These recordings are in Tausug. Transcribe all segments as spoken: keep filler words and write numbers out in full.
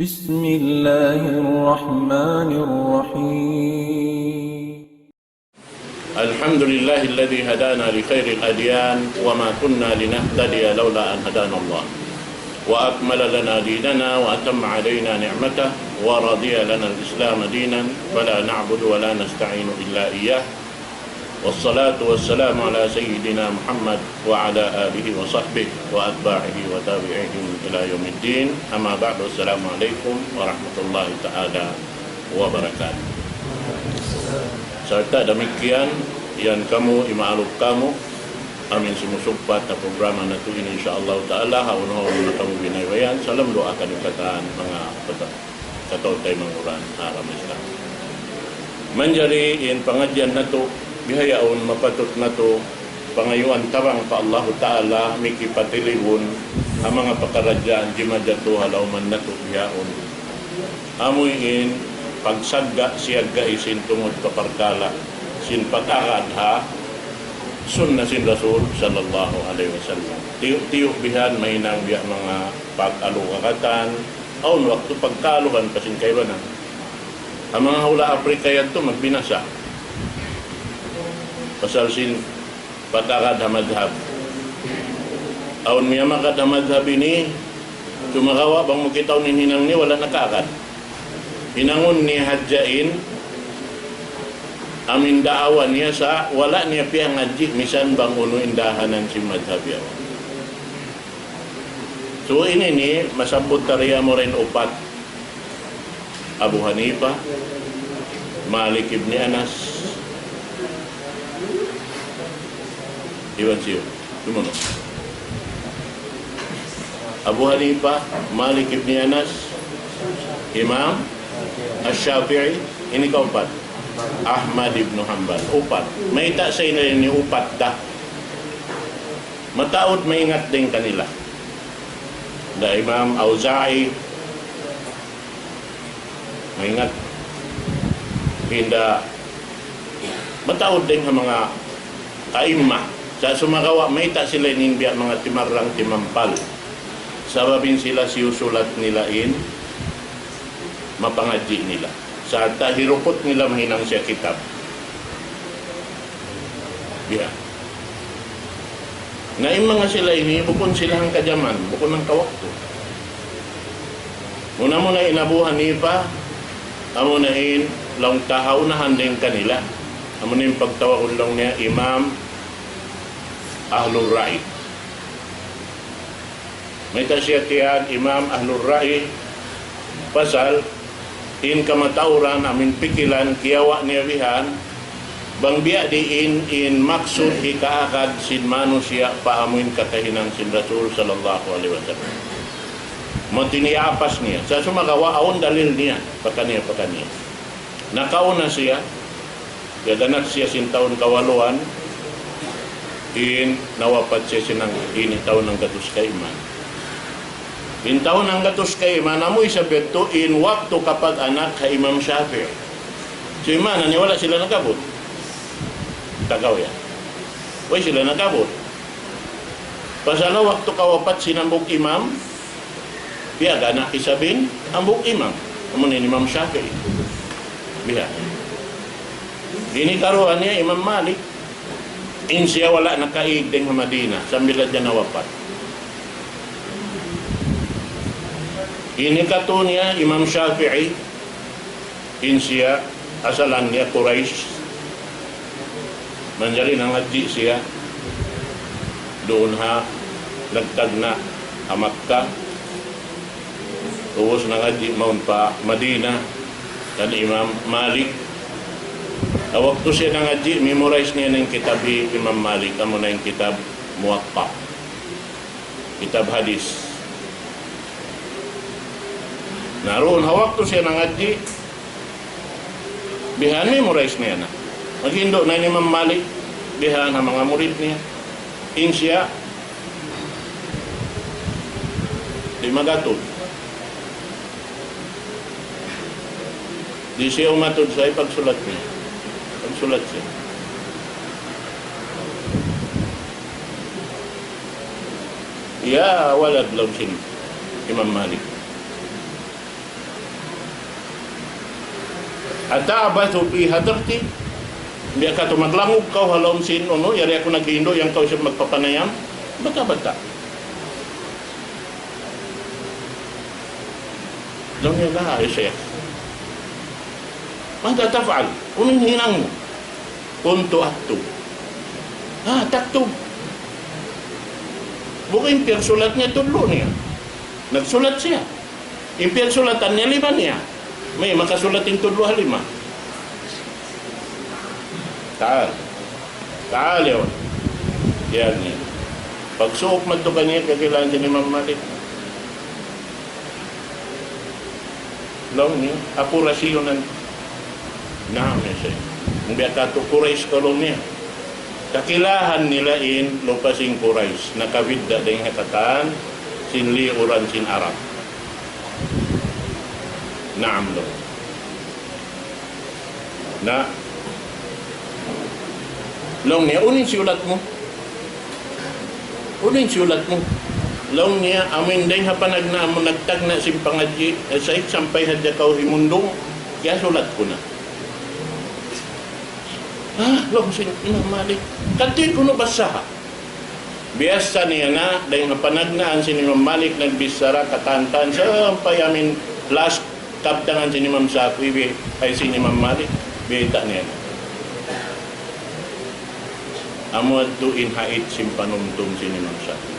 بسم الله الرحمن الرحيم. الحمد لله الذي هدانا لخير الأديان وما كنا لنهتدي لولا أن هدانا الله وأكمل لنا ديننا وأتم علينا نعمته ورضي لنا الإسلام دينا فلا نعبد ولا نستعين إلا إياه والصلاة والسلام على سيدنا محمد وعلى آله وصحبه وأتباعه وتابعيهم إلى يوم الدين. أما بعد، السلام عليكم ورحمة الله تعالى وبركاته. Sarta' damikkiyan, yan kamu, imaalup kamu, amin simusugpat ha programa natu' ini, insya Allah ta'ala, haun-haun na kamu binaybayan, salam duwaa kaniyu katan manga pata-, kataw-taymanghuran ha agama Islam. Manjari in pangadjian natu', bihaun mapatut natu' pangayuan tabang pa Allahu Ta'ala, mikipatilibun ha manga pakaradjaan jimajatu ha lawman natu' bihaun. Amu in pagsagga', siyagga' isin tungud pa parkala' sin pag-agad ha sunna sin Rasul sallallahu alayhi wasallam. Tiyu'-tiyu' bihan mahinang biya' manga pag-alugagatan, awn waktu pagkaluhan pa sin kaibanan. Ha manga hula' Afrika yadtu magbinasa. Pasal sin pag-agad ha madhab. Awn miyamagad ha madhab ini, sumagawa' bang mu kitaun in hinang niya wala' nakaagad. Hinangun niya hadja in amin daawa niya sa' wala' niya piyangadji' misan bang unu in dahanan sin madhab yaun. So, ini ini, masabbut ta riya mu rin upat. Abu Hanifa, Malik ibn Anas, iban siyu. Dumunuk. Abu Hanifa, Malik ibn Anas, Imam Ash-Shafi'i, ini kaupat. Ahmad ibn Hanbal, upat. Mayta' sa ini upat da. Mataud maingat dayn kanila. Da Imam Awza'i, maingat. Hinda mataud dayn ha manga a'imma. Sa' sumagawa' mayta' sila ini biya' manga timarrang timampal. Sabab in sila siyusulat nila in mapangadji' nila. Sa' tahirukut nila mahinang siya kitab. Biya'. Na in manga sila ini, bukun sila hangka jaman, bukun hangka waktu. Muna-muna in Abu Hanifa, amuna in laung ta ha unahan dayn kanila. Amuna in pagtawagun laung niya Imam Ahlul Ra'i. Mayta' siya tiyan Imam Ahlul Ra'i, pasal in kamatauran amin pikilan kiyawa' niya bihan, bang biya' diin in maksud hikaagad sin manusiya' pa amuin kakahinang sin Rasul sallallahu alayhi wasallam. Matiniyapas niya. Sa' sumagawa' awn dalil niya, pakaniya, pakaniya. Nakauna siya, piyag-anak siya sin tahun kawaluan, in nawapat siya sin hang-, ini tahun hanggatus kayman. In tahun hanggatus kayman, amu isab yadtu in waktu kapag-anak ha Imam Shafi'i. So, in maana niya wala' sila nag-abut. Tagaw yan. Way sila nag-abut. Pasal ha waktu kawapat sin hambuuk imam, piyag-anak isab in hambuuk imam. Amu na in Imam Shafi'i. Biha'. Ini karuwa niya Imam Malik. In siya wala' nakaig dayn ha Madina, sambil hadja nawapat. Ini katu niya Imam Shafi'i, in siya asalan niya Quraysh. Manjari nangadji' siya duun ha nagtagna' ha Makkah. Ubus nangadji' mawn pa Madina kan Imam Malik. Ha waktu siya nangadji', memorize niya na in kitab hi Imam Malik, amu na in kitab Muwatta. Kitab hadis. Na duun ha waktu siya nangadji', bihan memorize niya na. Maghindu' na in Imam Malik, bihan ha manga murid niya. In siya, di' magatud. Di' siya umatud sa' ipagsulat niya. Pagsulat siya. Ya walad, laung sin Imam Malik. أتعبث في حضرتي؟ Biya' katu' maglangug kaw ha lawm sin unu, yari aku naghindu', yan kaw isab magpapanayam. Bata'-bata'. Laung niya, لا يا شيخ. ماذا تفعل؟ Unu in hinang mu? كنت أكتب. Ah, تكتب. Bukun in piyagsulat niya, tudlu' niya. Nagsulat siya. In piyagsulatan niya, lima niya. May makasulat in tudlu' ha lima. تعال. تعال يا ولد. Yan niya. Pagsuuk madtu kaniya, kakilahan sin Imam Malik. Laung niya, أقرشي أنت؟ نعم يا شيخ. Biya' katu' Quraysh kaw, laung niya. Kakilahan nila in lupa sin Quraysh, nakabidda' dayn ha katan sin liyuran sin Arab. نعم, laung. Na, laung niya, unu in siyulat mu? Unu in siyulat mu? Laung niya, amu in dayn ha panagnaan mu nagtagna' sin pangadji', eh, sa' sampay hadja kaw himundung, kiyasulat ku na. Ah, laung sin Imam Malik, katu' kunu' basaha. Biyassa niya na, dayn ha panagnaan sin Imam Malik nagbichara, katan-katan, sampay amu in last kabtangan sin Imam Shafi'i, bi-, ay sin Imam Malik, biyayta' niya na. Amu yadtu in hait sin panumtum sin Imam Shafi'i.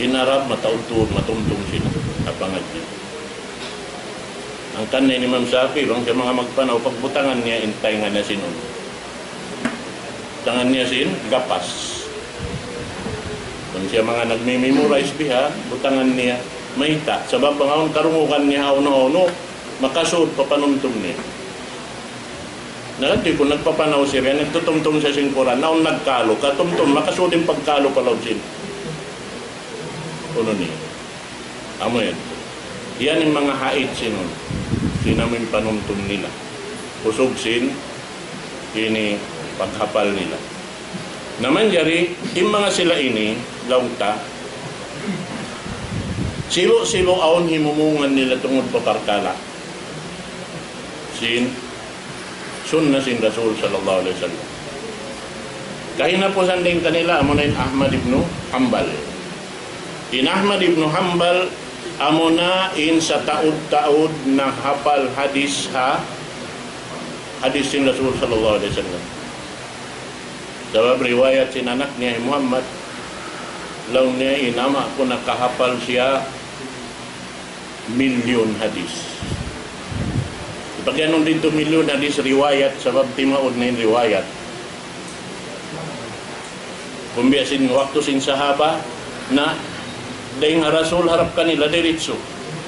In Arab mataud tuud, matumtum sila ha pangadji'. Hangkan na in Imam Shafi'i, bang siya manga magpanaw, pagbutangan niya in taynga niya sin unu. Butangan niya sin gapas. Bang siya manga nagme-memorize biha', butangan niya mayta'. Sabab bang awn karungugan niya ha unu-unu, makasud pa panumtum niya. Na, di' ku nagpapanaw siya, nagtutumtum siya sin Qur'an, awn nagkalu, katumtum, makasud in pagkalu pa lawm sin unu niya. Amu yan. Yan in manga hait sin unu. Sin amu in panumtum nila. Kusug sin ini paghapal nila. Na manjari, in manga sila ini, laung ta, sibu'-sibu' awn himumungan nila tungud pa parkala' sin sunna sin Rasul sallallahu alayhi wasallam. Kahinapusan dayn kanila, amuna in Ahmad ibn Hanbal. In Ahmad ibn Hanbal, amuna in sataud-taud naghapal hadis ha, hadis sin Rasul sallallahu alayhi wasallam. Sabab riwayat sin anak niya hi Muhammad, laung niya in ama' ku nakahapal siya milyun hadis. Pag-anu ditu milyun hadis riwayat, sabab timaud na in riwayat. Kumbiya sin waktu sin sahaba, na dayn ha Rasul harap kanila diritsu.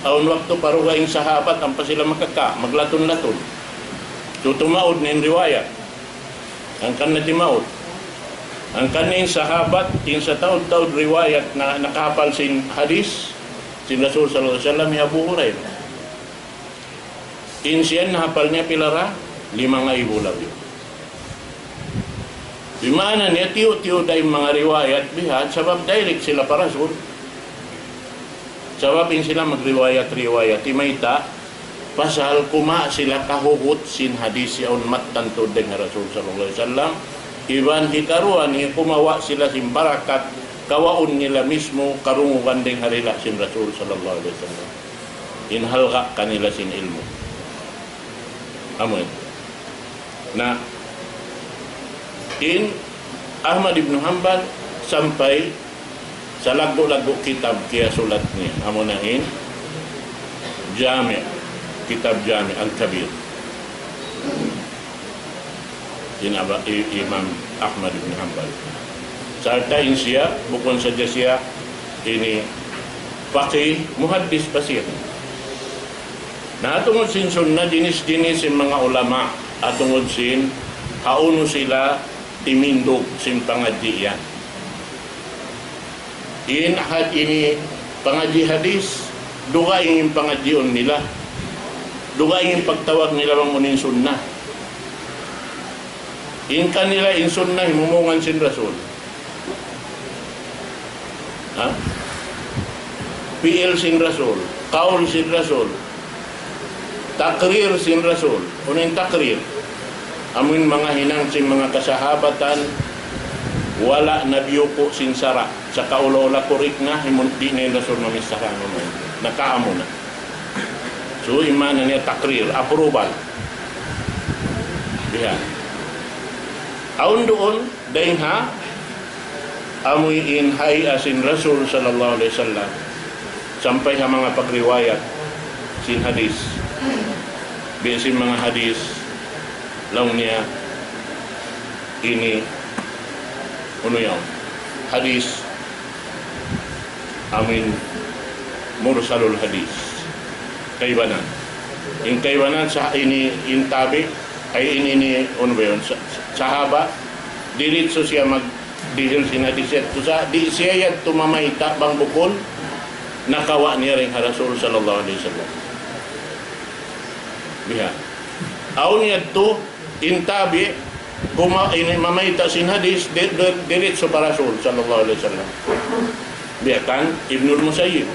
Awn waktu pa dugaing sahabat, ampa sila makaka, maglatun-latun. So, tumaud na in riwayat. Hangkan na timaud. Hangkan na in sahabat, in sataud-taud riwayat na nakahapal sin hadis sin Rasul sallallahu alayhi wasallam, hi Abu Hurairah. In siya in hapal niya pila ra? Lima ngaibu labi. Di' maana niya tiyu'-tiyu' da in manga riwayat bihan, sabab direct sila pa Rasul. Sabab in sila magriwayat-riwayat, di' mayta', pasal kuma' sila kahugut sin hadis yaun mattan tuud dayn ha Rasul sallallahu alayhi wasallam. Iban hikaruwa niya kumawa' sila sin barakat, kawaun nila mismu karungugan dayn ha dila' sin Rasul sallallahu alayhi wasallam. In halga' kanila sin ilmu'. Amu yan. Na, in Ahmad ibn Hanbal sampay salaggu'-laggu' kitab kiyasulat niya. Amuna in Jami', kitab Jami' Al-Kabir. In Aba-, i-, Imam Ahmad ibn Hanbal. Sarta' in siya, bukun sadja siya, ini faqih, muhaddis pa siya. Na, tungud sin sunna, jinis-jinis sin manga ulama, tungud sin, hawnu sila timindug sin pangadji' yan. In had-, ini pangadji' hadis, dugaing in pangadjiun nila. Dugaing in pagtawag nila bang unu in sunna. In kanila in sunna himumungan sin Rasul. Ha? Pi'il sin Rasul, kaul sin Rasul. Takrir sin Rasul. Unu in takrir? Amuin manga hinang sin manga kasahabatan, wala' nabiyuku' sin sara'. Sakaula-ula kurik na, himun-, di' na in Rasul mamichara, unu na. Nakaamu na. So, in maana niya takrir, approval. Bihan. Awn duun, dayn ha, amuin hay'a sin Rasul sallallahu alayhi wasallam, sampay ha manga pagriwayat sin hadith. Biya' sin manga hadith, laung niya, ini, unu yaun, hadith, amuin mursalul hadith. Kaibanan. In kaibanan sa ini, in tabi', ay ini, ini, unu ba yaun, sa-, sahaba, diritsu siya magdihil sin hadith yadtu sa, di' siya yadtu mamayta' bang bukun nakawa' niya dayn ha Rasul sallallahu alayhi wasallam. Biha. Awn yadtu, in tabi', kuma-, ini mamayta' sin hadith, di-, di-, diritsu pa Rasul sallallahu alayhi wasallam. Biya' kan Ibnul Musayyib.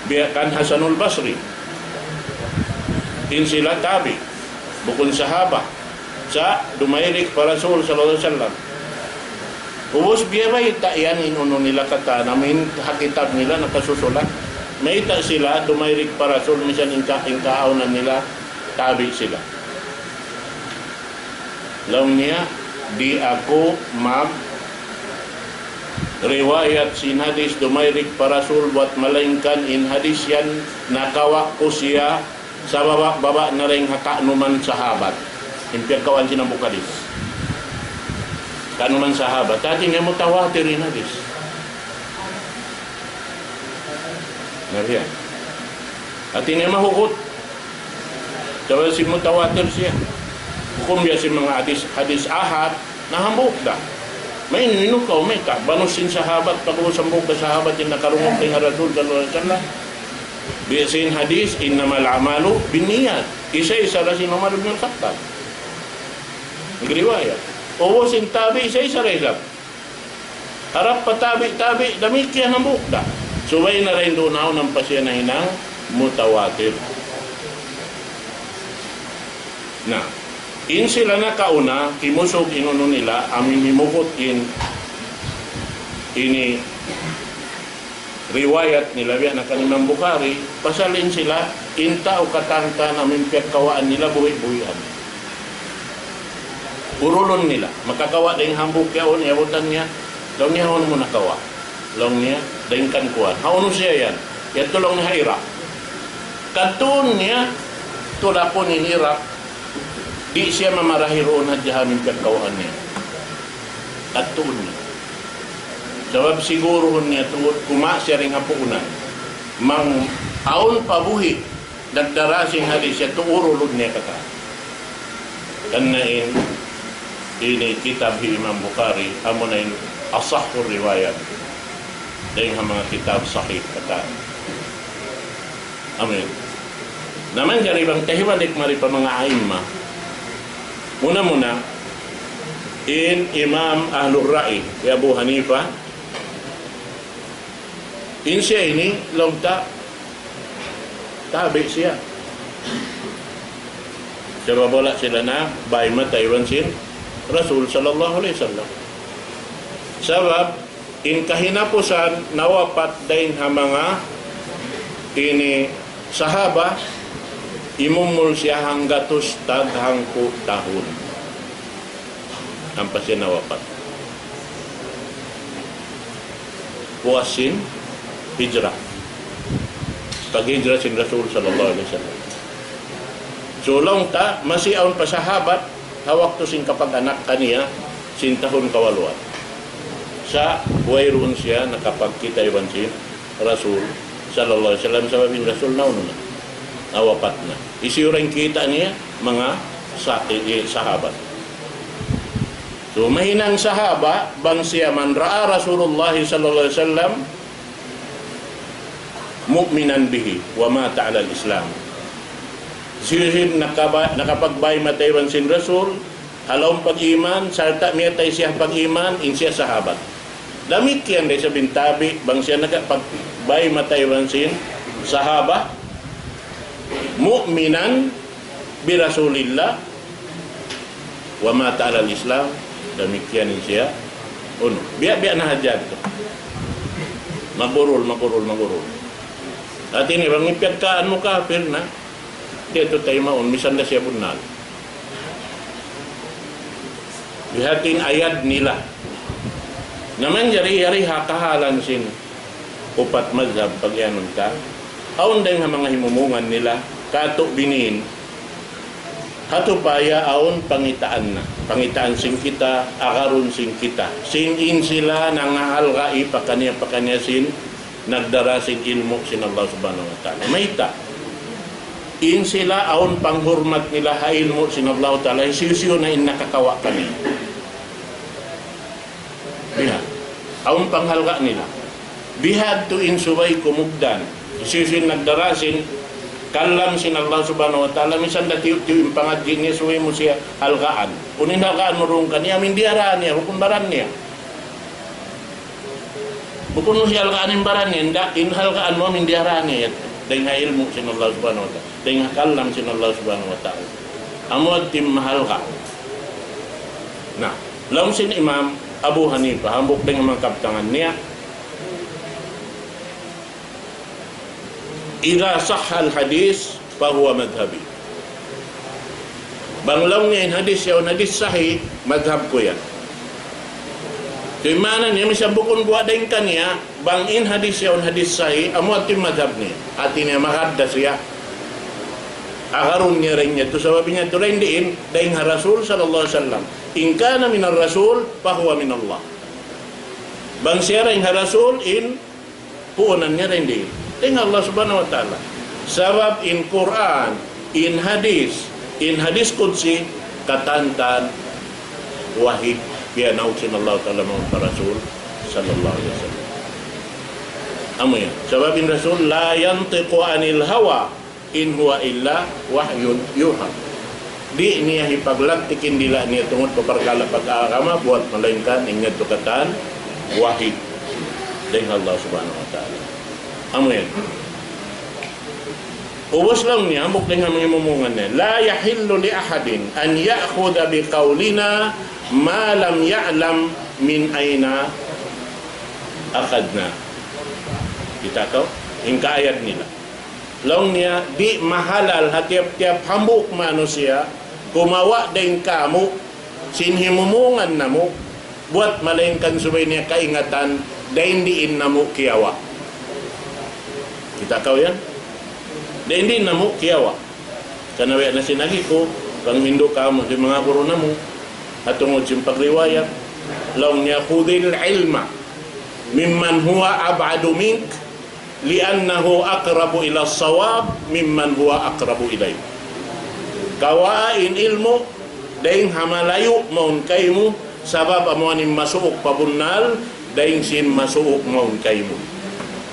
Biya' kan Hasanul Basri. In sila tabi', bukun sahaba. Sa' dumayrik pa Rasul sallallahu alayhi wasallam. Ubus biya' bayta' yan in unu nila katan, amuin ha kitab nila nakasusulat. Mayta' sila dumayrik pa Rasul, misan in ka-, in kaawnan nila, tabi' sila. Laung niya, di' aku magriwayat sin hadith dumayrik pa Rasul buwat malaingkan in hadith yan nakawa' ku siya sababa'-baba' na dayn ha kaanuman sahabat. In piyagkawaan sin hambuuk hadith. Kaanuman sahabat. Hati niya mutawatir in hadith. Na biya'. Hati niya mahugut. Sabab sin mutawatir siya. Hukum biya' sin manga hadith, hadith ahad, na hambuuk da. Mainu-inu kaw, mayta', banus sin sahabat, pag'ubus hambuuk da sahabat in nakarungug dayn ha Rasul sallallahu alayhi wasallam. Biya' sin hadith, إنما الأعمال بالنيات. Isa-isa da sin Umar ibn al-Khattab. Nagriwayat. Ubus in tabi', isa-isa da isab. Harap pa tabi'-tabi', damikkiyan hambuuk da. Subay na dayn duun awn ampa siya nahinang mutawatir. Na, in sila nakauna, kimusug in unu nila, amuin himugut in, ini, riwayat nila, biya' na kan Imam Bukhari, pasal in sila, in tau katantan amuin piyagkawaan nila buhi'-buhian. Urulun nila, makakawa' dayn hambuuk yaun, iyabutan niya, laung niya, "Hawnu mu nakawa'?" Laung niya, "Dayn kan kuwan." "Hawnu siya yan?" "Yadtu," laung niya, "ha Iraq." Kadtuun niya, tulakun in Iraq, di' siya mamarahi duun hadja ha amuin piyagkawaan niya. Kadtuun niya. Sabab siguruhun niya tuud, kuma' siya dayn ha puunan. Bang awn pa buhi', nagdara sin hadith yadtu, urulun niya katan. Karna' in, ini kitab hi Imam Bukhari, amuna in asahhur riwayat. Dayn ha manga kitab sahih katan. Amin. Na manjari bang tahibalik mari pa manga a'imma. Muna-muna, in Imam Ahlur Ra'i, hi Abu Hanifa, in siya ini, laung ta, tabi' siya. Sabab wala' sila nabay matay iban sin Rasul sallallahu alayhi wasallam. Sabab, in kahinapusan nawapat dayn ha manga ini sahaba, imumul siya hanggatus tag hangpu' tahun. Ampa siya nawapat. Puas sin hijrah. Paghijrah sin Rasul sallallahu alayhi wasallam. So, laung ta, masi awn pa sahabat, ha waktu sin kapag-anak kaniya, sin tahun kawaluan. Sa' wayruun siya nakapagkita' iban sin Rasul sallallahu alayhi wasallam, sabab in Rasul naunu na. Nawapat na. Hisiyu ra in kita' niya, manga sa-, i-, i-, sahabat. So, mahinang sahaba, bang siya من رأى رسول الله صلى الله عليه وسلم مؤمنا به ومات على الإسلام. Hisiyu in nakaba-, nakapagbay mata iban sin Rasul, ha lawm pag-iman, sarta' miyatay siya pag-iman, in siya sahabat. Damikkiyan da isab in tabi', bang siya nakapagbay mata iban sin sahaba, مؤمنا برسول الله ومات على الإسلام. Damikkiyan in siya. Unu, biya'-biya' na hadja yadtu. Magurul, magurul, magurul. Hati niya, bang in piyagkaan mu kapir na, di' yadtu taymaun, misan da siya bunnal. Bihatin ayad nila. Na manjari yari ha kahalan sin upat madhab pagiyanun ta. Awn dayng ha manga himumungan nila, katu' binin, ha tupaya awn pangitaan na. Pangitaan sin kita, agarun sin kita. Sin in sila nangahalgai pakaniya-pakaniya sin nagdara sin ilmu' sin Allah Subhanahu wa Ta'ala. Mayta'? In sila awn panghurmat nila ha ilmu' sin Allah Ta'ala, hisiyu-siyu na in nakakawa' kaniya. Biha. Awn panghalga' nila. Bihadtu in subay kumugdan. Hisiyu-siyu in nagdara sin kalam sin Allah Subhanahu wa Ta'ala, misan da tiyu'-tiyu' in pangadji' niya subay mu siya halgaan. Unu in halgaan mu duun kaniya, amu in diyarā niya, bukun baran niya. Bukun mu siya halgaan in baran niya, inda', in halgaan mu amu in diyarā niya, dayng ha ilmu' sin Allah Subhanahu wa Ta'ala, dayng ha kalam sin Allah Subhanahu wa Ta'ala. Amu yadtu in mahalga'. Na, laung sin Imam Abu Hanifa, hambuuk dayng ha manga kabtangan niya, إذا صح الحديث فهو مذهبي. Bang laung niya in hadis yaun hadis sahih, madhab ku yan. So, in maana niya, misan bukun guwa' dayng kaniya, bang in hadis yaun hadis sahih, amu yadtu in madhab niya. Hati niya, magad da siya. Agarun niya dayn yadtu, sabab in yadtu dayn diin, dayng ha Rasul sallallahu alayhi wasallam. إن كان من الرسول فهو من الله. Bang siya dayn ha Rasul, in puunan niya dayn di, dayn ha Allah Subhanahu wa Ta'ala. Sabab in Qur'an, in hadis, in hadis qudsi, katantan wahi, piyanaug sin Allah Ta'ala mawn pa Rasul sallallahu alayhi wasallam. Amu yan. Sabab in Rasul, لا ينطق عن الهوى إن هو إلا وحي يوحى. Di' niya hipaglagtik in dila' niya tungud pa parkala' pag-agama buwat malaingkan in yadtu katan wahi dayn ha Allah Subhanahu wa Ta'ala. Amu yan. Ubus laung niya, hambuuk dayn ha manga himumungan niya, لا يحل لأحد أن يأخذ بقولنا ما لم يعلم من أين أخذناه. Kita' kaw? In kaayad nila. Laung niya, di' mahalal ha tiyap-tiyap hambuuk manusiya', kumawa' dayn kāmu', sin himumungan namu', buwat malaingkan subay niya kaingatan, dayn diin namu' kiyawa'. Kita' kaw yan? Dayn diin namu' kiyawa'. Kanawi na sin agi ku, panghindu' kamu sin manga guru namu', ha tungud sin pagriwayat, laung niya, خذ العلم ممن هو أبعد منك لأنه أقرب إلى الصواب ممن هو أقرب إليك. Kawaa in ilmu' dayn ha malayu' mawn kaymu, sabab amu in masuuk pa bunnal, dayn sin masuuk mawn kaymu.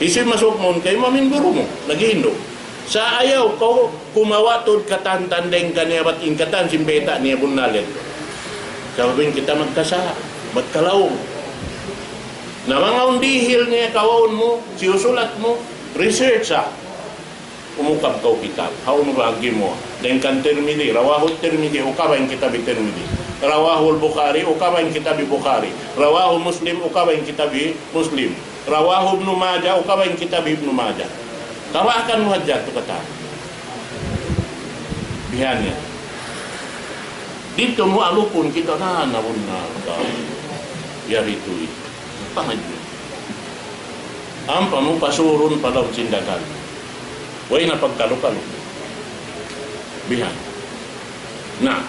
Hisiyu in masuuk mawn kaymu, amu in guru mu, naghihindu'. Sa' ayaw kaw kumawa' tuud katantan dayn kaniya bat in katan sin bayta' niya bunnal yan. Sabab in kita magkasa, magkalaung. Na manga awn dihil niya kawaun mu, siyusulat mu, research sa. Umukab kaw kitab. Hawnu ba agi mu? Dayn kan Tirmidhi, رواه الترمذي, ukaba in kitab Tirmidhi. رواه البخاري, ukaba in kitab Bukhari. رواه مسلم, ukaba in kitab Muslim. رواه ابن ماجه, ukaba in kitab Ibnu Majah. Tawakan mu hadja tu katan. Bihan niya. Didtu mu alupun kita na, na bunnal. Yari tuud. Pangadji'. Ampa mu pasurun pa lawm sin dagal. Way na pagkalu-kalu. Bihan. Na.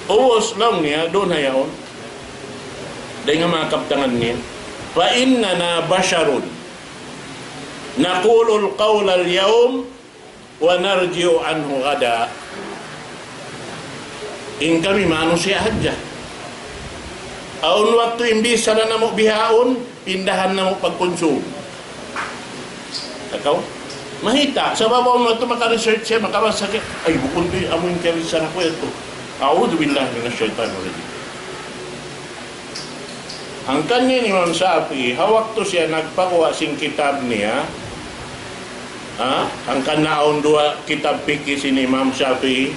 Ubus laung niya, duun ha yaun. Dayn ha manga kabtangan niya. فإننا بشر نقول القول اليوم ونرجع عنه غدا. In kami manusiya' hadja. Awn waktu in bichara namu' bihaun, pindahan namu' pagkunsum. Ikaw? Mahita', sabab awn waktu maka-research siya, makabasa siya, ay, bukun di', amu in kiya-research ku yadtu. أعوذ بالله من الشيطان الرجيم. Hangkan niya in Imam Shafi'i, ha waktu siya nagpaguwa' sin kitab niya, Ha? Hangkan na awn duwa kitab fiqh sin Imam Shafi'i.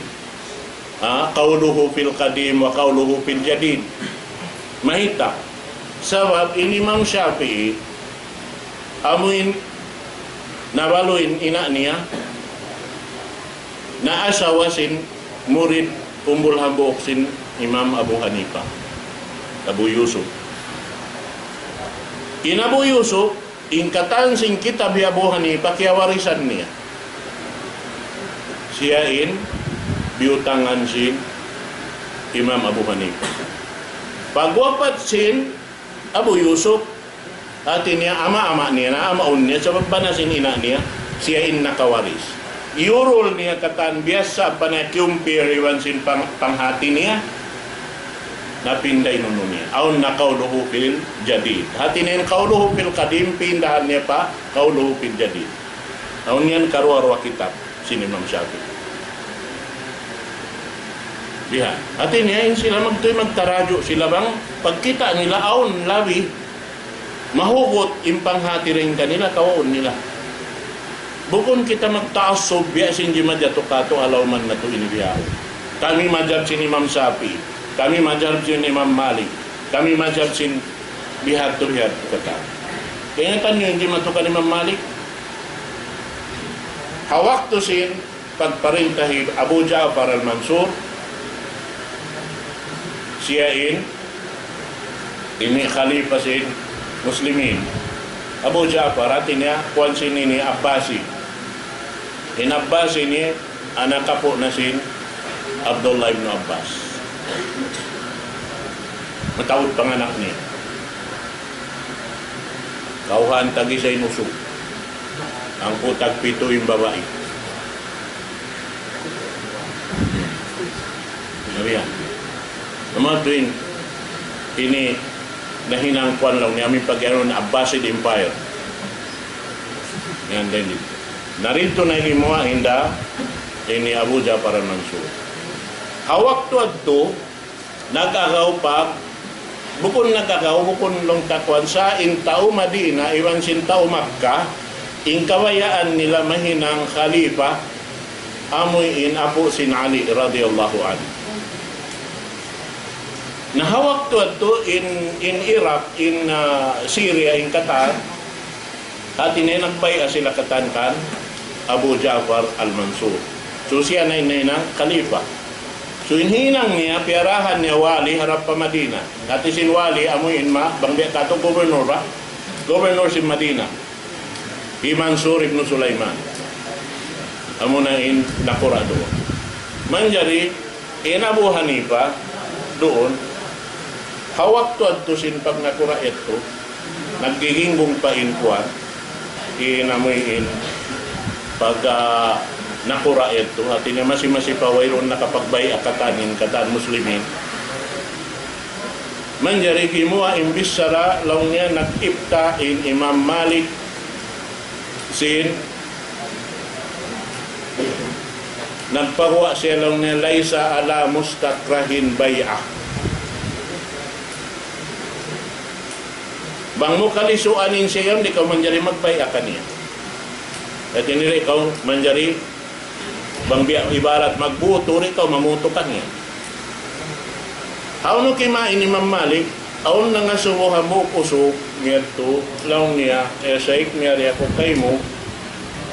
Ha? Qawluhu fil qadim wa qawluhu fil jadid. Mayta'? Sabab in Imam Shafi'i, amuin nabalu in ina' niya, na asawa sin murid umbul hambuuk sin Imam Abu Hanifa, Abu Yusuf. In Abu Yusuf, in katan sin kitab hi Abu Hanifa kiyawarisan niya. Siya in biyutangan sin Imam Abu Hanifa. Pagwapat sin Abu Yusuf, hati niya ama'-ama' niya na, amaun niya, sabab bana sin ina' niya, siya in nakawaris. Iyurul niya katan biya' sa pa niya kiyumpir iban sin pang-, panghati niya, napinda in unu niya. Awn na qawluhu fil jadid. Hati niya in qawluhu fil qadim, pindahan niya pa qawluhu fil jadid. Awn yan karuwa-ruwa kitab sin Imam Shafi'i. Bihan. Hati niya in sila magtuy magtaraju' sila bang pagkita' nila awn labi mahugut in panghati dayn kanila, kawaun nila. Bukun kita magtaassub biya' sin jimajatu katu' alawman natu' ini biya'. Kami madhab sin Imam Shafi'i, kami madhab sin Imam Malik, kami madhab sin bihadtu, bihadtu katan. Kaingatan niyu in jimatu kan Imam Malik? Ha waktu sin pagparinta hi Abu Ja'far al-Mansur, siya in ini khalifa sin Muslimin. Abu Ja'far, hati niya, kuwan sin ini Abbasi. In Abbasi ini anak apu' na sin Abdullah ibn Abbas. Mataud panganak niya. Kawhaan tag-isa in usug. Hangpu' tagpitu in babai. Sabi yan. Amu tuud in, ini nahinang kuwan laung niya amu in pag-iyanun Abbasid Empire. Yan din. Na didtu na gimuwa' hinda ini Abu Ja'far al-Mansur. Ha waktu yadtu, nag-agaw pa, bukun nag-agaw, bukun laung ta kuwan sa in tau Madina, iban sin tau Makkah, in kabayaan nila mahinang khalifa, amu in apu' sin Ali radiyallahu anhu. Na ha waktu yadtu in, in Iraq, in, ah, Syria, in katan, hati niya nagbay'a sila katan kan Abu Ja'far al-Mansur. So siya na in nahinang khalifa. So in hinang niya, piyarahan niya wali harap pa Madina. Hati sin wali, amu in ma, bang biya' katu' governor ba? Governor sin Madina. Hi Mansur ibn Sulaiman. Amu na in nakura' duun. Manjari, in Abu Hanifa duun, ha waktu yadtu sin pagnakura' yadtu, naggiginggung pa in kuwan, in amu in pag, ah, nakura' yadtu, hati niya masi-masi pa wayruun nakapagbay'a katan in katan Muslimin. Manjari gimuwa' in bichara laung niya nag-ifta in Imam Malik sin nagpaguwa' siya laung niya ليس على مستكره بيعة. Bang mu kalisuan in siya yan, di' kaw manjari magbay'a kaniya. Hati niya di' kaw manjari Bang biya' ibarat magbutu, di' kaw mamutu kaniya. Hawnu kimain Imam Malik, awn nangasubu hambuuk usug ngadtu, laung niya, "Ya Shaykh, miyari aku kaymu,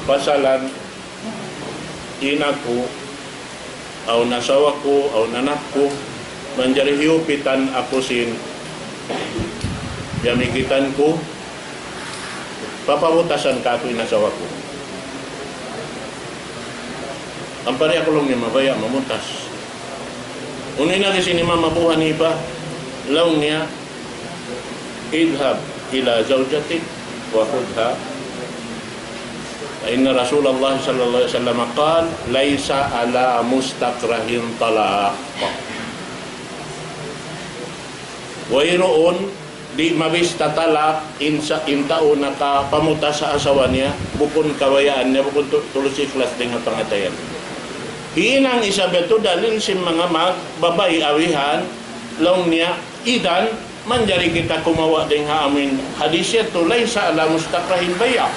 pasalan in aku, awn asawa ku, awn anak ku, manjari hiyupitan aku sin piyamigitan ku, papamutasan kāku' in asawa ku." "Ampa di' aku," laung niya, "mabaya' mamutas." Unu in agi sin Imam Abu Hanifa, laung niya, "اذهب إلى زوجتك وخذها، فإن رسول الله صلى الله عليه وسلم قال: ليس على مستكره طلاق." Wayruun di' mabista talak in sa-, in tau nakapamutas ha asawa niya, bukun kabayaan niya, bukun tu-, tulus ikhlas dayn ha pangatayan. Hinang isab yadtu dalil sin manga mag-, babai awihan, laung niya, idan, manjari kita kumawa' dayn ha amuin hadis yadtu, ليس على مستكره بيعة.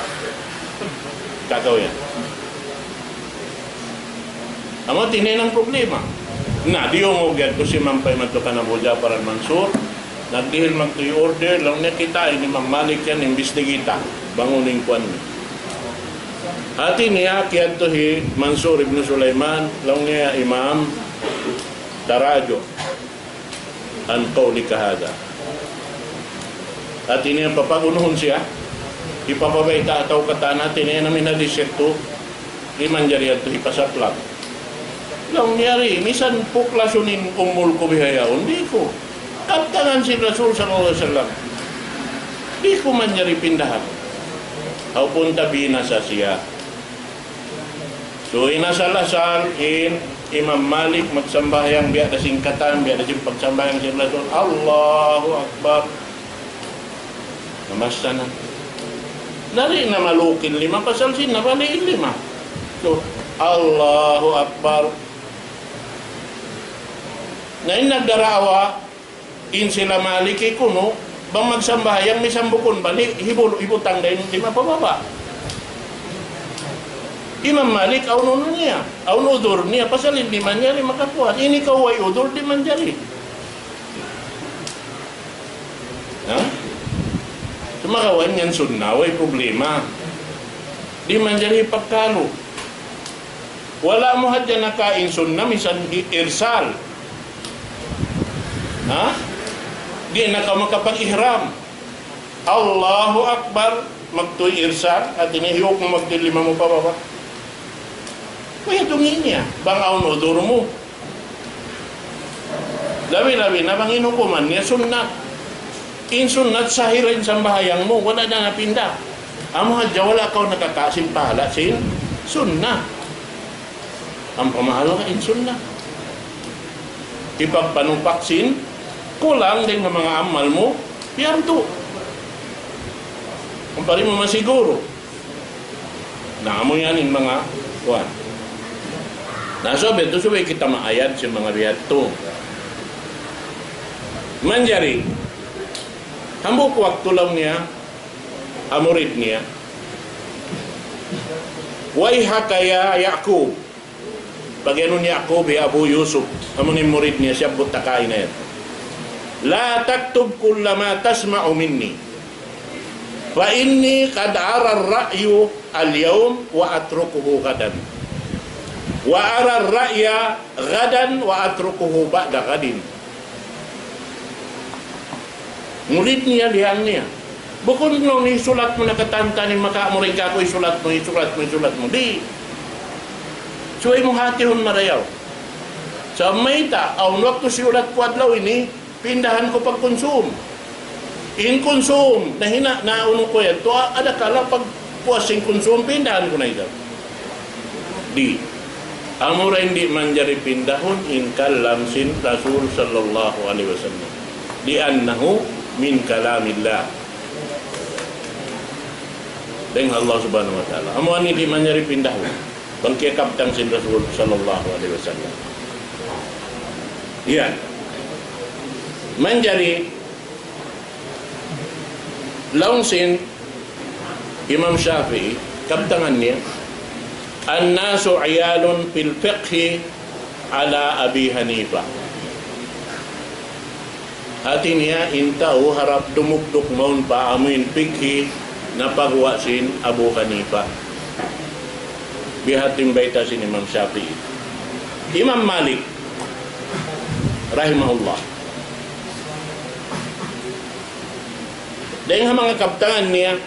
Kagaw yan. Amu hati niya in problema. Na, diyungug yadtu si Mampay Matukan Abu Ja'far al-Mansur, nagdihil magtuy order, laung niya, kita' in Imam Malik yan, imbestigita', bang unu in kuwan niya. Hati niya, kiyadtu hi Mansur ibn Sulaiman, laung niya, Imam, تراجع عن قولك هذا. Hati niya, papag-unuhun siya, hipapabayta' atawa katan, hati niya, in amu in hadith yadtu, di' manjari yadtu hipasaplag. Laung niya, di', misan puklasun in umul ku bihaun, di' ku. Kabtangan sin Rasul sallallahu alayhi wasallam. Di' ku manjari pindahan. Hangkan ta binasa siya. So, in asal-asal in Imam Malik magsambahayang biya' da sin katan, biya' da sin pagsambahayang sin Rasul. Allahu Akbar. Namasa na. Di' na malukil lima, pasal sin nabali' lima. So, Allahu Akbar. Na in nagdarawa, in sila Maliki kunu', bang magsambahayang misan bukun bali', hibul-, hibutang da in lima pababa'. Imam Malik, awn unu niya, awn udhur niya, pasal in lima niya, lima kakuan. Ini kaw way udhur, di' manjari. Ha? Sumagawa' in yan sunnah, way problema. Di' manjari pagkalu. Wala' mu hadja nakain sunnah, misan i-, irsal. Ha? Di' na kaw makapag-ihram. Allahu Akbar, magtuy irsal, hati niya hiyuk mu magtuy lima mu pababa'. Kaya tungi niya, bang awn udhur mu. Labi-labi na bang in hukuman niya sunnat. In sunnat sahih in sambahayang mu, wala' na napinda. Amu hadja wala' kaw nakaka-, sin pahala' sin sunnat. Ampa mahal ka in sunnat. Hipagpanupak sin kulang dayn ha manga amal mu, piyardu. Ampa di' mu masiguru. Na, amu yan in manga kuwan. Na, subay yadtu, subay kita maayad sin manga biya' yadtu. Manjari, hambuuk waktu laung niya, ha murid niya, ويحك يا يعقوب. Pag-anu hi Ya'qub, hi Abu Yusuf, amu in murid niya, siyabbut ta kaina yan. لا تكتب كل ما تسمع مني، فإني قد أرى الرأي اليوم وأتركه غدا، وأرى الرأي غدا وأتركه بعد غد. Murid niya, liyang niya. Bukun laung niya hisulat mu na katan-katan in makawa' mu dayn kāku', hisulat mu, hisulat mu, hisulat mu. Di'. Subay mu hatihun marayaw. Sa' mayta', awn waktu siyulat ku adlaw ini, pindahan ku pagkunsum. In kunsum, nahina', naunu ku yan. Tuwa, adakala pagpuas sin kunsum, pindahan ku na isab. Di'. Amura in di' manjari pindahun in kalam sin Rasul sallallahu alayhi wasallam. لأنه من كلام الله. Dayn ha Allah subhanahu wa ta'ala. Amu ini di' manjari pindahun. Bang kiyakabtang sin Rasul sallallahu alayhi wasallam. Yan. Manjari laung sin Imam Shafi'i, kabtangan niya, الناس عيال في الفقه على أبي حنيفة. Hati niya, in tau harap dumugduk mawn pa amuin fikhi na pagguwa' sin Abu Hanifa. Biya' ha yan in bayta' sin Imam Shafi'i. Imam Malik, rahimahullah. Dayn ha manga kabtangan niya,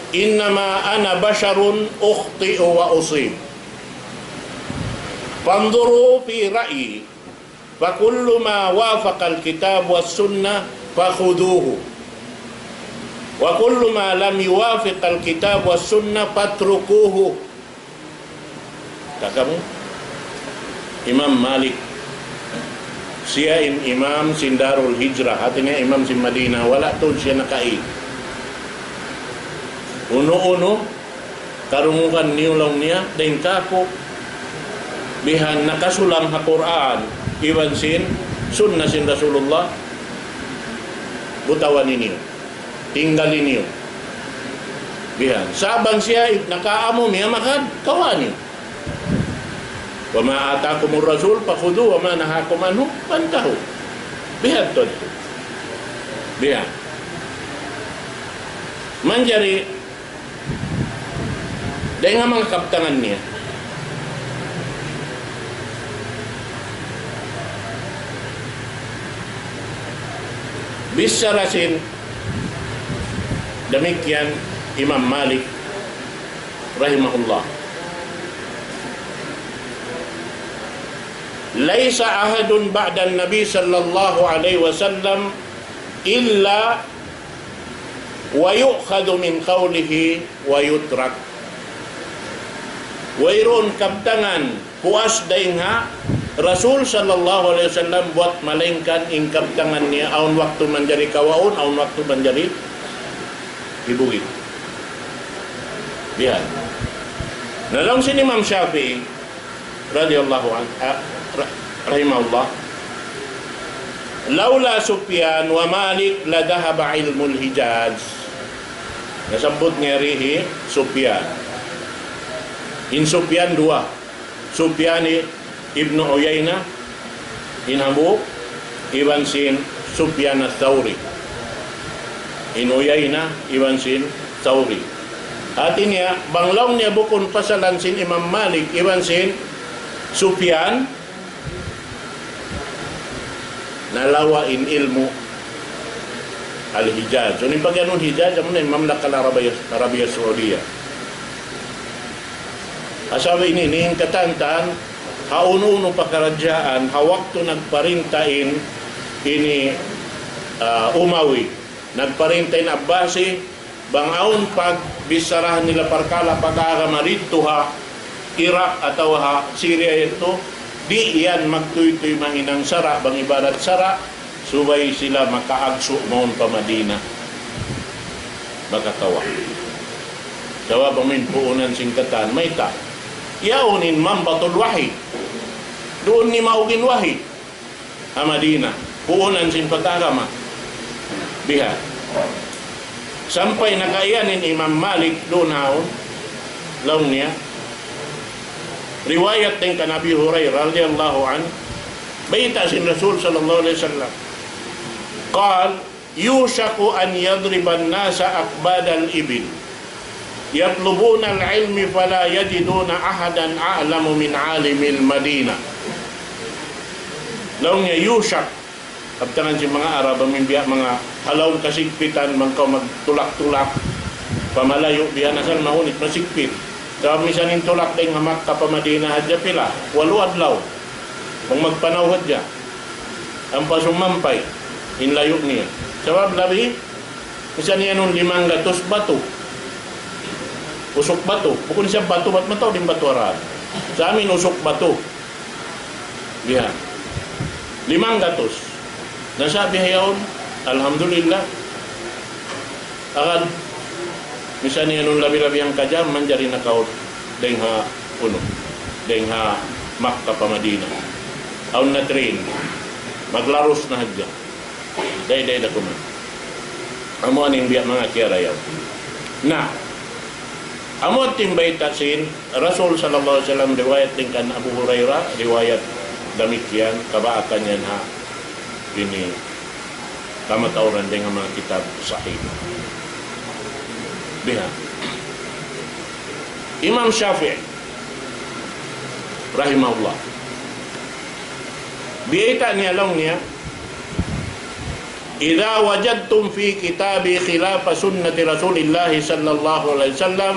إنما أنا بشر أخطئ وأصيب، فانظروا في رأيي، فكل ما وافق الكتاب والسنة فخذوه، وكل ما لم يوافق الكتاب والسنة فاتركوه. Kakamu, Imam Malik, siya in imam sin Darul Hijrah, hati niya imam sin Madinah, wala' tuud siya nakaī. Unu-unu karungugan niyu laung niya, dayn kāku', bihan nakasulang ha Qur'an, iban sin sunnah sin Rasulullah, butawan niyu, tinggalin niyu. Bihan. Sa' bang siya nakaamu niya magad, kawani. وما آتاكم الرسول فخذوه وما نهاكم عنه فانتهوا. Bihan tuud. Bihan. Manjari, dayn ha manga kabtangan niya. Bichara sin damikkiyan Imam Malik rahimahullah. ليس أحد بعد النبي صلى الله عليه وسلم إلا ويؤخذ من قوله ويترك. Wayruun kabtangan puas dayn ha Rasul sallallahu alayhi wasallam buwat malaingkan in kabtangan niya awn waktu manjari kawaun, awn waktu manjari hibugin. Bihan. Na laung sin Imam Shafi'i, radiyallahu anhu, ah, ra-, rahimahullah. لولا سفيان ومالك لذهب علم الحجاز. Nasabbut niya dii hi Sufyan. In Sufyan duwa. Sufyan ibn Uyayna, in hambuuk, iban sin Sufyan al-Thawri. In Uyayna, iban sin Thawri. Hati niya, bang laung niya bukun pasalan sin Imam Malik, iban sin Sufyan, nalawa' in ilmu' al-Hijaz. So, in pag'iyanun Hijaz, amu na in Mamlaka al-Arabiya, Arabiya Saudiya. Asal ini, ini in katantan, ha unu-unu pakaradjaan, ha waktu nagparinta in, ini, ah, Umawi, nagparinta in Abbasi, bang awn pagbicharahan nila parkala' pag-agama didtu ha Iraq atawa ha Syria yadtu, di' yan magtuytuy mahinang sara', bang ibarat sara', subay sila makaagsu' mawn pa Madina. Makakawa'. Sabab amu in puunan sin katan, mayta'. Yaun in manbatul wahi. Duun nimaug in wahi. Ha Madina. Puunan sin pag-agama. Biha. Sampay nakaiyan in Imam Malik duun haun. Laung niya. Riwayat dayn kan Abi Hurairah radiyallahu anhu. Bayta' sin Rasul sallallahu alayhi wasallam. قال: يوشك أن يضرب الناس أكباد الإبل يطلبون العلم فلا يجدون أحدا أعلم من عالم المدينة. Laung niya, yushak. Kabtangan sin manga Arab, amu in biya' manga ha lawm kasigpitan, bang kaw magtulak-tulak, pa malayu' biya' na asal mahunit, masigpit. Sabab misan in tulak dayn ha Makkah pa Madinah hadja pila, walu adlaw. Bang magpanaw hadja. Ampa sumampay in layu' niya. Sabab labi, misan iyanun limanggatus batu. Usuk batu. Bukun siya batu, bat mataud in batu harap. Sa amin usuk batu. Biha. Limanggatus. Na sa biha yaun, alhamdulillah. Agad, misan iyanun labi-labi hangka jam, manjari na kaw dayn ha, unu, dayn ha Makkah pa Madinah. Awn na train. Maglarus na hadja. Day-day da kuman. Amu ini in biya' manga kiyarayaw. Na, amu in bayta' sin Rasul sallallahu alayhi wasallam, riwayat dayn kan Abu Hurairah, riwayat damikkiyan, kabaakan yan ha ini kamatauran dayn ha manga kitab sahih. Biha. Imam Shafi'i, rahimahullah. Biyayta' niya laung niya, إذا وجدتم في كتابي خلاف سنة رسول الله صلى الله عليه وسلم.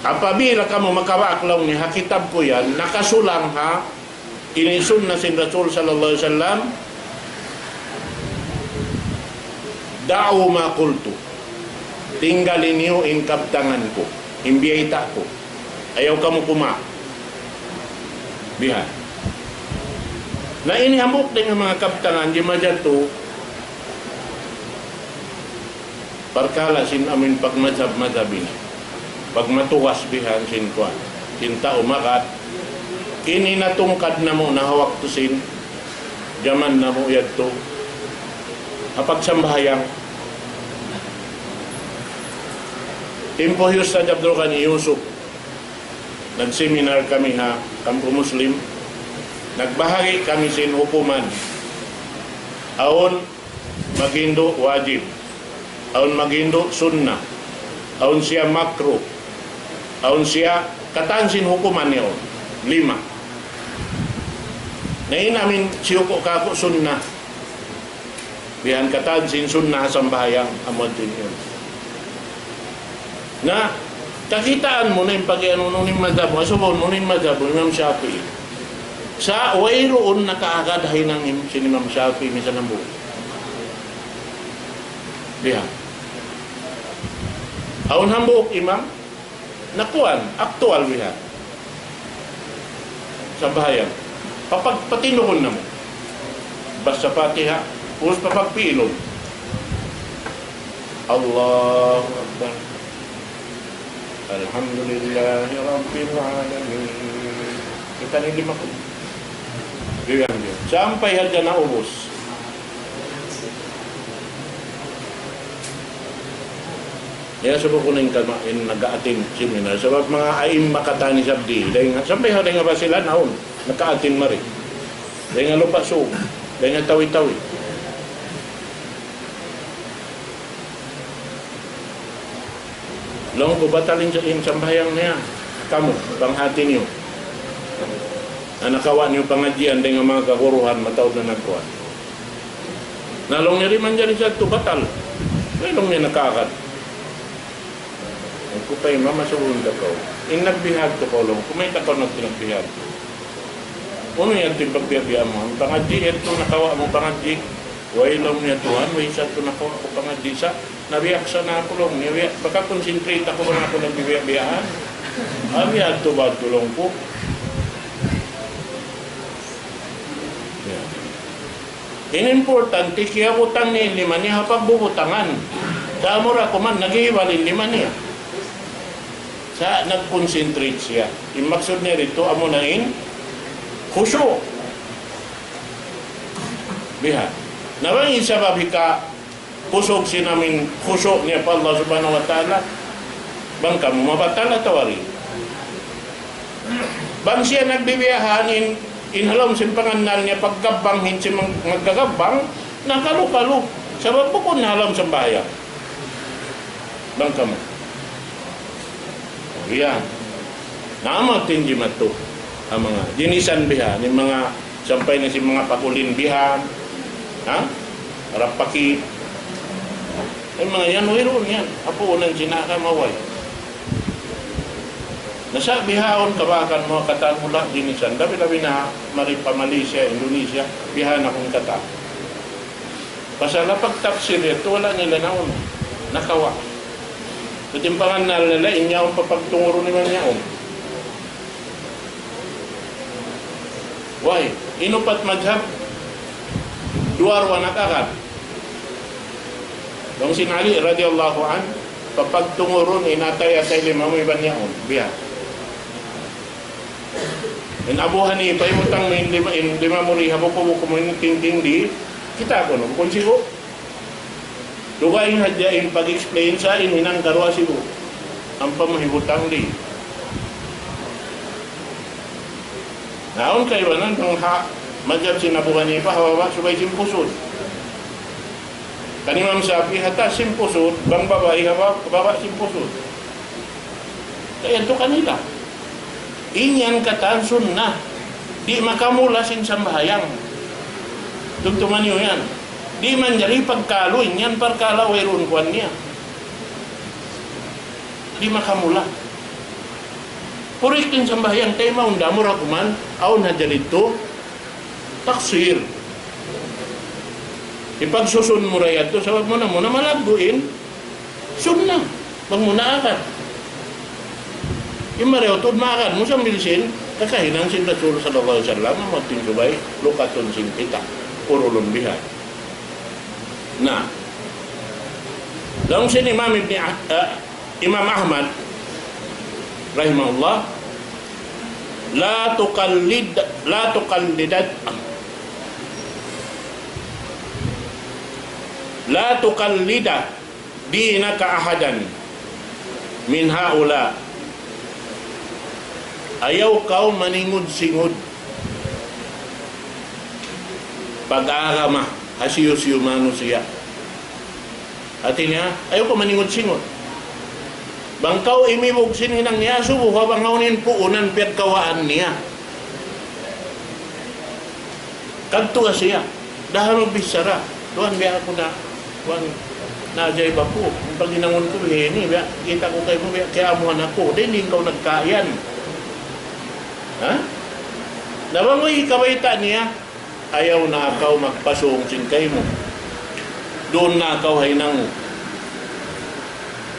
Apabila kamu makabaak laung niya ha kitab ku yan, nakasulang ha ini sunna sin Rasul sallallahu alayhi wasallam, دعوا ما قلت. Tinggali niyu in kabtangan ku, in biyayta' ku. Ayaw kamu kuma. Biha. Na ini hambuuk dayn ha manga kabtangan, di' majatu, parkala' sin amin pagmadhab-madhab ini. Pagmatugas bihan sin kuwan. Sin tau makat. Ini natungkad namu' na ha waktu sin Jaman namu' yadtu, ha pagsambahayang, timpu hi Ustadz Abdul Ghani Yusuf, nag-seminar kami ha Kampo Muslim, nagbahagi' kami sin hukuman. Awn maghindu' wajib, awn maghindu' sunnah, awn siya makruh, awn siya katan sin hukuman niya awn. Lima. Na in amin siyuku' kāku' sunnah. Bihan katan sin sunnah sambahayang amu yadtu in. Na, kakitaan mu na in pag-iyanun in madhab mu, asubuhun mu in madhab mu, Imam Shafi'i. Sa' wayruun nakaagad ha hinang sin Imam Shafi'i misan hambuuk. Bihan. Awn hambuuk imam, na kuwan, aktual bihan. Sambahayang. Papag-, patindugun namu'. Basa Fatiha, ubus papagpiilun. Allahu Akbar. Alhamdulillahi Rabbil Alamin. Kita' niyu lima ku. Diyan, diyan. Sampay hadja naubus. Ya, sabab ku na in kama-, in nag-a-attend seminar. Sabab manga a'imma katan isab di. Dayn ha, sampay ha, dayn ha Basilan, awn. Naka-attend mari. Dayn ha Lupa' Sug. Dayn ha Tawi-Tawi. Laung ku batal in, in sambahayang niya. Kamu, panghati niyu. Na nakawa' niyu pangadjian dayn ha manga kaguruhan, mataud na nagkuwan. Na laung niya di' manjari sa tu batal. Way laung niya nakaagad. Laung ku pa imam, asubuhun ta kaw. In nagbihag tu kaw laung ku, mayta' kaw nagpinagbihag. Unu yan in pagbiya'-biya' mu? In pangadji' yadtu nakawa' mu pangadji'. Way laung niya tuwan, way sa tu nakawa' ku pangadji' sa. Nabiyaksa na aku laung niya, biya', maka-concentrate aku bang aku nagbibiya'-biyaan. Abi yadtu ba tu laung ku. Ya. In importante, kiyabutang niya in lima niya ha pagbubutangan. Sa' amura kuman, naghihibal in lima niya. Sa' nag-concentrate siya. In maksud niya didtu, amuna in khushu'. Bihan. Na bang in sabab hika kusug sin amin khushu' niya pa Allah Subhanahu wa Ta'ala, bang kamu mabatal atawa di'? Bang siya nagbibiyahan in, in ha lawm sin pangannal niya paggabbang hin sin mag-, maggagabbang, na kalu-kalu. Sabab bukun na ha lawm sambahayang. Bang kamu. Yan. Na amu tin jimatu. Ang manga jinisan bihan, in manga sampay na sin manga pag-ulin bihan. Ha? Rapaki. In manga yan, wayruun yan. Apu unan sin aka maway. Na sa' bihaun kabakan mu katan mula jinisan. Labi-labi na mari pa Malaysia, Indonesia, bihan akun katan. Pasal ha pagtapsir yadtu, wala' nila naunu. Nakawa'. Sa' in pangannal nila, in yaun pa pagtungurun iban yaun. Way, in upat madhab, duwa-ruwa nakaagad. Laung sin Ali radiyallahu anhu, papagtungurun in atay-atay lima mu iban yaun. Biya'. In Abu Hanifa, hibutang mu in lima, in lima mu di ha buku-buku mu in tingting di, kita' kunu', bukun sibu'. Dugaing hadja in pag-explain sa' in hinang karuwa sibu'. Ampa mu hibutang di. Na awn kaibanan bang ha madhab sin Abu Hanifa, ha baba' subay sin pusud. Kan Imam Shafi'i ha taas sin pusud, bang babai ha ba-, baba' sin pusud. Kaya yadtu kanila. In yan katan sunnah. Di' makamula sin sambahayang. Tumtuma niyu yan. Di' manjari pagkalu in yan parkala' wayruun kuwan niya. Di' makamula. Purik in sambahayang kay maunda mu ra kuman, awn hadja didtu. Taksir. Hipagsusun mu ra yadtu, sabab muna-muna malaggu' in sunnah. Bang mu naagad. In marayaw tuud maagad mu sambil sin kakahinang sin Rasul sallallahu alayhi wasallam, amu in subay lukatun sin kita', purulun bihan. Na, laung sin Imam Ibn Ah-, ah, Imam Ahmad, rahimahullah, لا تقلد، لا تقلدن، لا تقلد دينك أحدا من هؤلاء. Ayaw kaw maningud-singud pag-agama hisiyu-siyu manusiya'. Hati niya, ayaw kaw maningud-singud. Bang kaw imibug sin hinang niya, asubu ha bang awn in puunan piyagkawaan niya. Kadtu siya. Dahan magbichara. Tuwan, biya' aku na, tuwan, naajaib aku. In paghinangun ku, biya' ini, biya', kita' ku kaymu, biya', kiyaamuhan aku. Di' in kaw nagkaiyan. Ha? Na bang way kabayta' niya, ayaw na kaw magpasung sin kaymu. Duun na kaw ha hinang mu.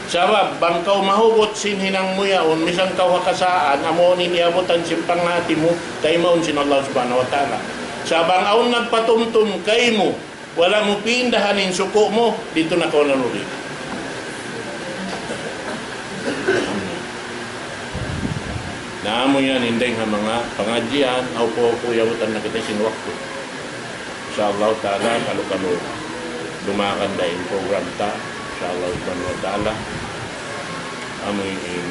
Sabab, bang kaw mahugut sin hinang mu yaun, misan kaw ha kasaan, amu in iyabutan sin panghati mu, kaymaun sin Allah Subhanahu wa Ta'ala. Sa' bang awn nagpatumtum kaymu, wala' mu pindahan in suku' mu, didtu na kaw nanuli. Na amu yan, in dayng ha manga pangadjian, aw pu, pu, iyabutan na kita sin waktu. Insya Allah Ta'ala, kalu-kalu dumagan da in program ta. Insya Allah Subhanahu wa Ta'ala. Amu in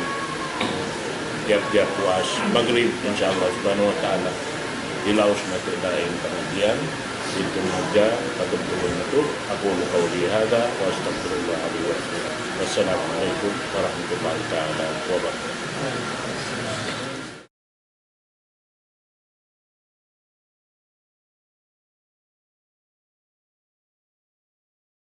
tiyap-tiyap puas Maghrib, insya Allah Subhanahu wa Ta'ala. Ilaus natu' da in pangadjian. Didtu na hadja, pagtubtuban natu'. أقول قولي هذا وأستغفر الله لي ولكم. والسلام عليكم ورحمة الله تعالى وبركاته.